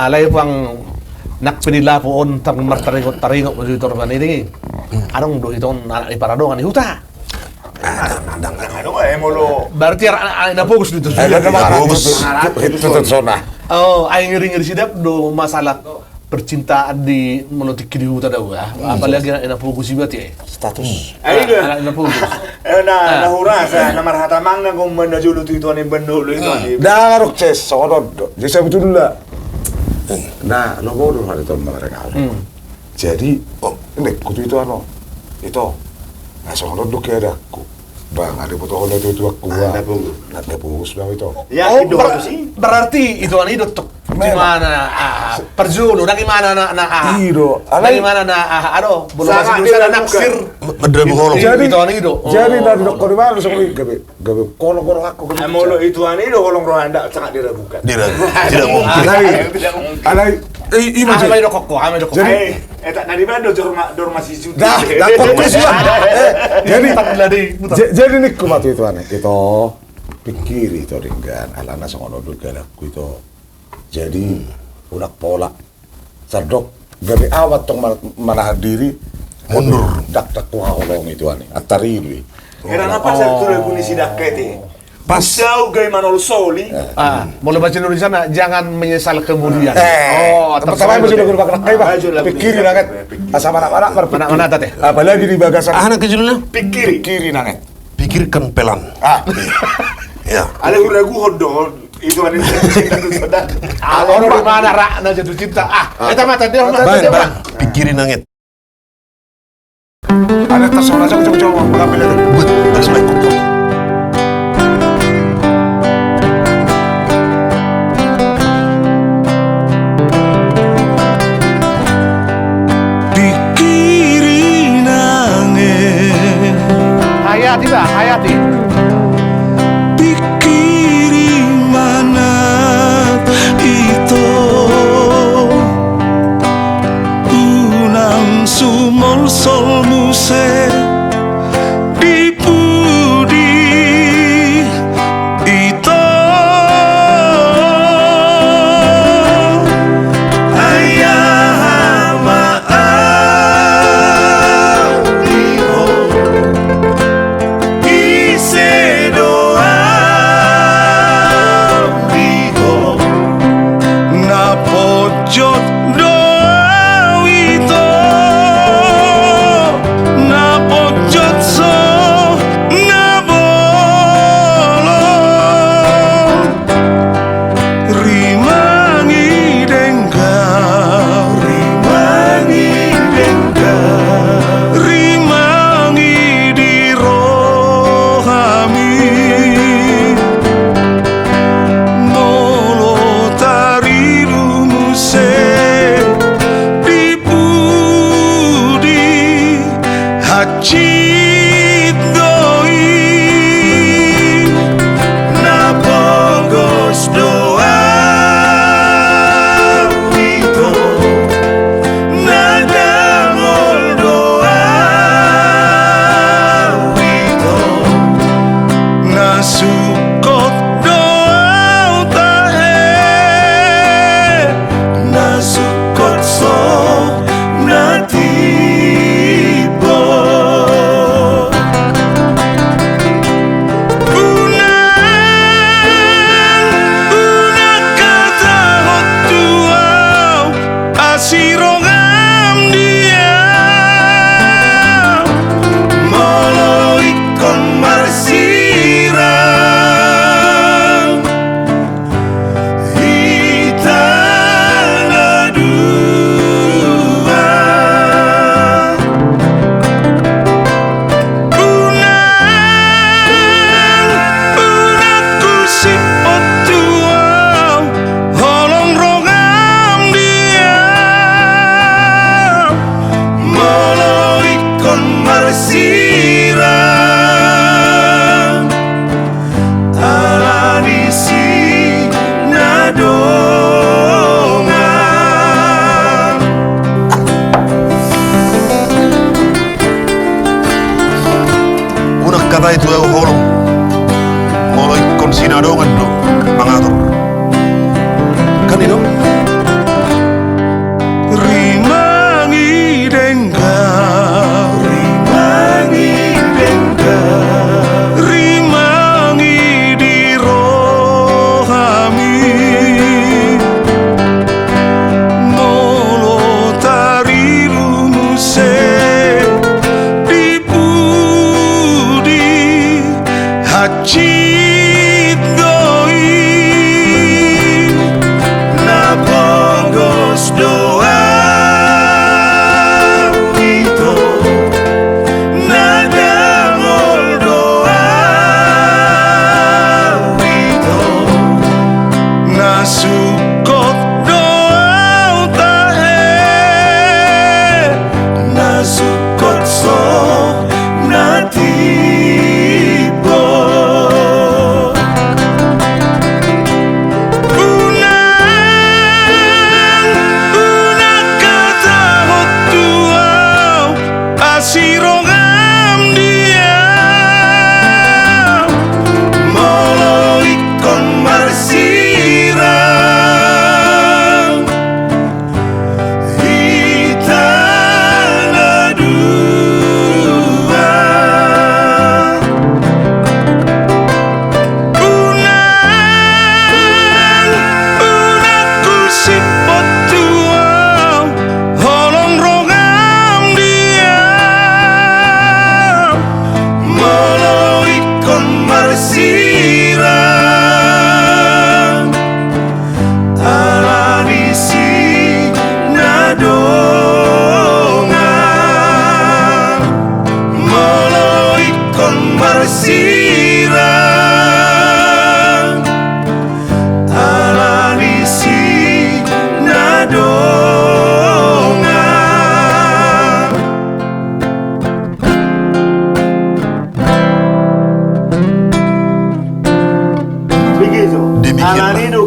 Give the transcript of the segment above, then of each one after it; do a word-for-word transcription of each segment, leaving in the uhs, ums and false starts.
Alai pang nang pe di lapo on tang martaringot-taringot ma jo i torban i. Adong do ito on anak ni Paradongan i huta. Berarti anak, anak, anak Pogos do ito. Anak Pogos. Ito, ito, ito, ito. Oh, ai ngeri-ngeri sidap do masalah percintaan di molo tingki di huta do, ya. Apalagi anak, anak Pogos i berarti, eh. Status. Anak, anak Pogos. Eh, na, na hurasa, na marhata mangan, ngomong na jolo tu ito ni, bendo lo ito ni. Dah, ngaruk ces, songon do. Jadi sebetulnya, na, lo bodoh hari tahun mereka. Jadi, oh, ini kutu ito ano, ito. Nah, songon do ke ada ku. Bang, ada foto hono tu, tu aku, ah. Anak Pogos. Anak Pogos, bang, ito. Ya, oh, ber-, berarti ito ani do tok. Memang. Di mana, ah, parjolo, dari mana na, na, ah. Ito. Dari mana na, ah, ado, belum masih bisa naksir. Maderabu holong. Jadi, ito ani do. Jadi, dari dokter di mana, so, gabe, gabe, kolong, kolong aku, gabe. Molo ito ani do, kolong rohanda, sangat diragukan. Diragukan. Tidak mungkin. Alai, alai, i, i, aha ma didok ho, aha ma didok ho. Jadi, eh, eh, tak nari bando, jor ma-, jor masih juta. Dah, dah, fokus, ya. Eh, jadi, jadi, jadi, ningku ma tu ito ani, ito. Pikiri ito denggan, alana songon on do galaku ito. Jadi, unang pola. Sandok, gabe ahu antong ma-, manahan diri. Mundur. Dakdak ku haholongi ito ani. Antari lui. Era na pas tu lagu ni si Dakket i. Pas. Jauh gai manol soli. Ah, molo bahasa Indonesia na, jangan menyesal kemudian. Eh, oh, pertama itu sudah gerbak rakai, bah. Pikiri nanget. Asa mana-mana, mana-mana tadi. Apalagi di bagasan. Ah, anak kecilnya? Pikiri. Pikiri nanget. Pikirkan pelan. Ah. Ya. Ada ragu hodon. Ito ani. Ah, orang di mana rak na jatuh cinta. Ah, eta mata dia, mata dia. Pikiri nanget. Ada tas orang jauh, jauh, jauh. Buat, tas baik. Pikiri nanget. Hayati, bah, hayati. Pikiri manat ito. Unang sumolsol muse di pudi ito. Ai aha ma ahu di ho, ise do ahu di ho, na pojot do ahu ito, na pojot so na bolon. Rimangi denggan, rimangi denggan, rimangi di rohami. Molo tarilu muse di pudi, hansit do i, na pogos do ahu ito, na dangol do ahu ito, na sungkot do ahu tahe, na sungkot so na tibo. Unang, unang hatahon tu ahu, asi rongam di ahu, molo ingkon marsirang hita na dua. Unang, unang husihot tu ahu, holong rongam di ahu, molo ingkon marsirang. Ala ni si na dongan. Unang hatai tu ahu holong, molo ingkon si na dongan do mangatur. Kan i do?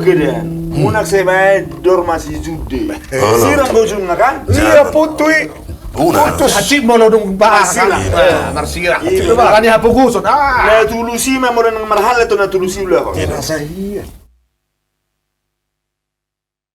Gedean. Munak sai baen dor masijunde. Sirang do ujungna kan? Sirang putu i. Putus. Hansit molo dung baen. Marsirang. Marsirang. Ala ni hapogoson. Na tulus i ma molo nang marhallet tu na tulus i ula ho. Rasa i.